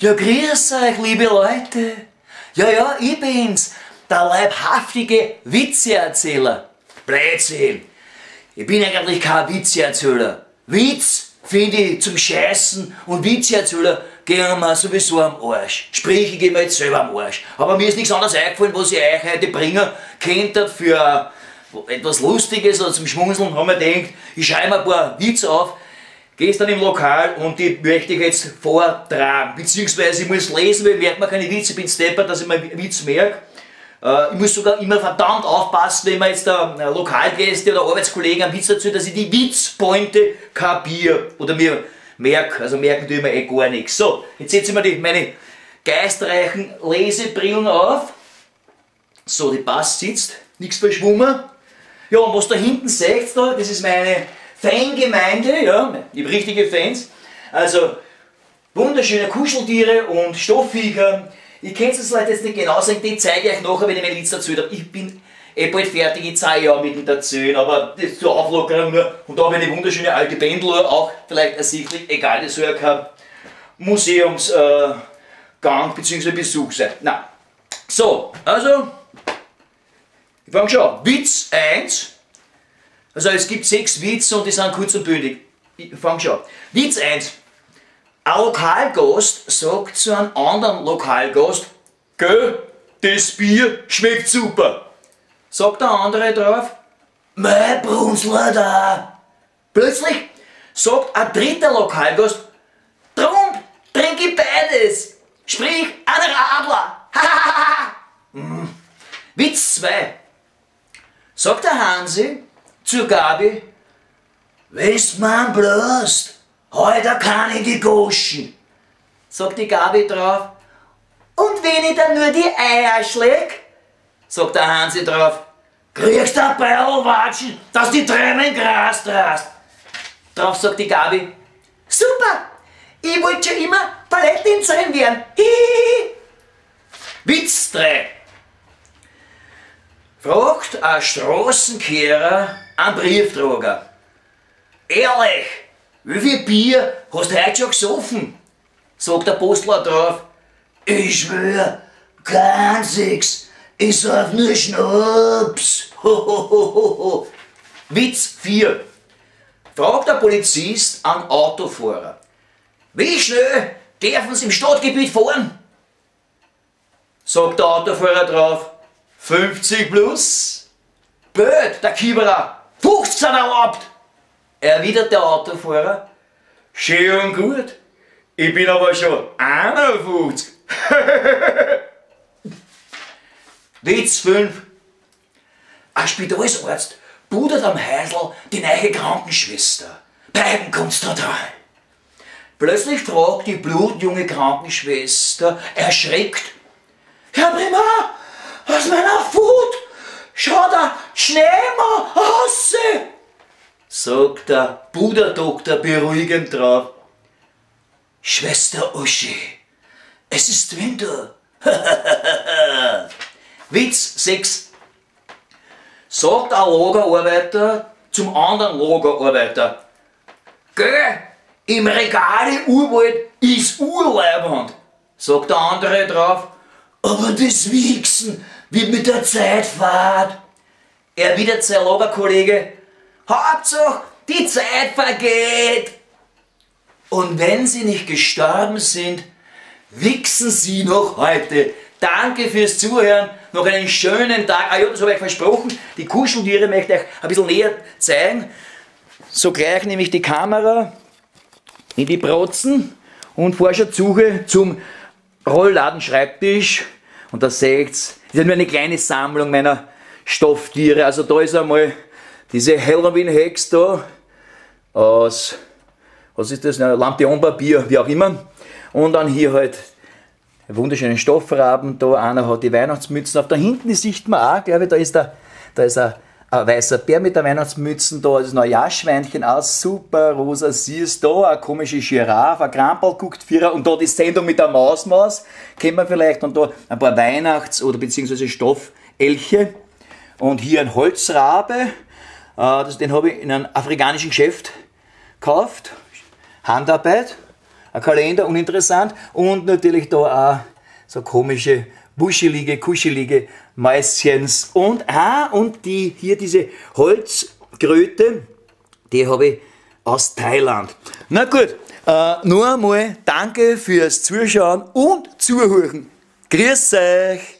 Ja, grüß euch, liebe Leute. Ja, ja, ich bin's, der leibhaftige Witzeerzähler. Blödsinn. Ich bin eigentlich kein Witzeerzähler. Witz finde ich zum Scheißen und Witzeerzähler gehen mir sowieso am Arsch. Sprich, ich geh mir jetzt selber am Arsch. Aber mir ist nichts anderes eingefallen, was ich euch heute bringen könnte für etwas Lustiges oder zum Schmunzeln. Haben wir gedacht, ich schreibe mir ein paar Witze auf, gestern im Lokal und die möchte ich jetzt vortragen. Beziehungsweise ich muss lesen, weil ich merke mir keine Witze, ich bin Stepper, dass ich mir Witz merke. Ich muss sogar immer verdammt aufpassen, wenn mir jetzt der Lokalgäste oder Arbeitskollegen einen Witz erzählt, dass ich die Witzpointe kapiere oder mir merke. Also merken tue ich mir eh gar nichts. So, jetzt setze ich mir meine geistreichen Lesebrillen auf. So, die passt, sitzt, nichts verschwommen. Ja, und was da hinten seht, da, das ist meine Fangemeinde, ja, ich hab richtige Fans. Also, wunderschöne Kuscheltiere und Stoffviecher. Ich kenn's das leider jetzt nicht genau sagen, die zeige ich euch nachher, wenn ich meine Witze erzählt hab. Ich bin eh bald fertig, ich zeige ja mit dem Erzählen, aber das ist zur Auflockerung nur. Und da habe ich eine wunderschöne alte Pendeluhr, auch vielleicht ersichtlich, egal, das soll ja kein Museumsgang bzw. Besuch sein. Na, so, also, ich fang schon an. Witz 1. Also es gibt 6 Witze und die sind kurz und bündig. Ich fang schon an. Witz 1. Ein Lokalgast sagt zu einem anderen Lokalgast, gell, das Bier schmeckt super. Sagt der andere drauf, mei Brunsler da. Plötzlich sagt ein dritter Lokalgast, drum trink ich beides. Sprich, ein Radler. Witz 2. Sagt der Hansi zur Gabi, wenn's man blast, heute kann ich die Goschen. Sagt die Gabi drauf, und wenn ich dann nur die Eier schläg? Sagt der Hansi drauf, kriegst du ein Beilwatschen, dass die Tränen Gras drast. Drauf sagt die Gabi, super, ich wollte schon immer Balletttänzerin werden. Hihihi. Witz 3. Fragt ein Straßenkehrer einen Briefträger, ehrlich, wie viel Bier hast du heute schon gesoffen? Sagt der Postler drauf, ich schwör, kein Sechs, ich sauf nur Schnaps. Hohohoho. Witz 4. Fragt der Polizist einen Autofahrer, wie schnell dürfen Sie im Stadtgebiet fahren? Sagt der Autofahrer drauf, 50 plus. Blöd, der Kieberer, 15 erlaubt. Erwidert der Autofahrer, schön und gut, ich bin aber schon 51. Witz 5. Ein Spitalsarzt pudert am Häusl die neue Krankenschwester. Beiden kommt's total. Plötzlich fragt die blutjunge Krankenschwester, erschreckt, Herr Primar, aus meiner Fut schaut der Schneemann raus. Sagt der Puderdoktor beruhigend drauf, Schwester Uschi, es ist Winter. Witz 6. Sagt ein Lagerarbeiter zum anderen Lagerarbeiter, gell, im Regale Urwald ist urleibend. Sagt der andere drauf, aber das Wichsen wird mit der Zeit fad. Erwidert sein Lagerkollege, Hauptsache, die Zeit vergeht. Und wenn sie nicht gestorben sind, wichsen sie noch heute. Danke fürs Zuhören, noch einen schönen Tag. Ah ja, das habe ich euch versprochen, die Kuscheltiere möchte ich euch ein bisschen näher zeigen. Sogleich nehme ich die Kamera in die Protzen und fahre schon Suche zum Rollladenschreibtisch. Und da seht's, das ist ja nur eine kleine Sammlung meiner Stofftiere. Also da ist einmal diese Halloween-Hex da aus, was ist das, Lampionpapier, wie auch immer. Und dann hier halt wunderschönen Stoffraben, da einer hat die Weihnachtsmützen auf. Da hinten sieht man auch, glaube ich, da ist ein weißer Bär mit der Weihnachtsmützen, da ist das Neujahrsschweinchen auch super rosa, siehst da, eine komische Giraffe, ein Kramperl guckt vierer und da die Sendung mit der Mausmaus, kennt man vielleicht, und da ein paar Weihnachts- oder beziehungsweise Stoffelche und hier ein Holzrabe, den habe ich in einem afrikanischen Geschäft gekauft, Handarbeit, Ein Kalender, uninteressant. Und natürlich da auch so komische, wuschelige, kuschelige Mäuschens. Und die, hier diese Holzkröte, die habe ich aus Thailand. Na gut, nur einmal danke fürs Zuschauen und Zuhören. Grüß euch!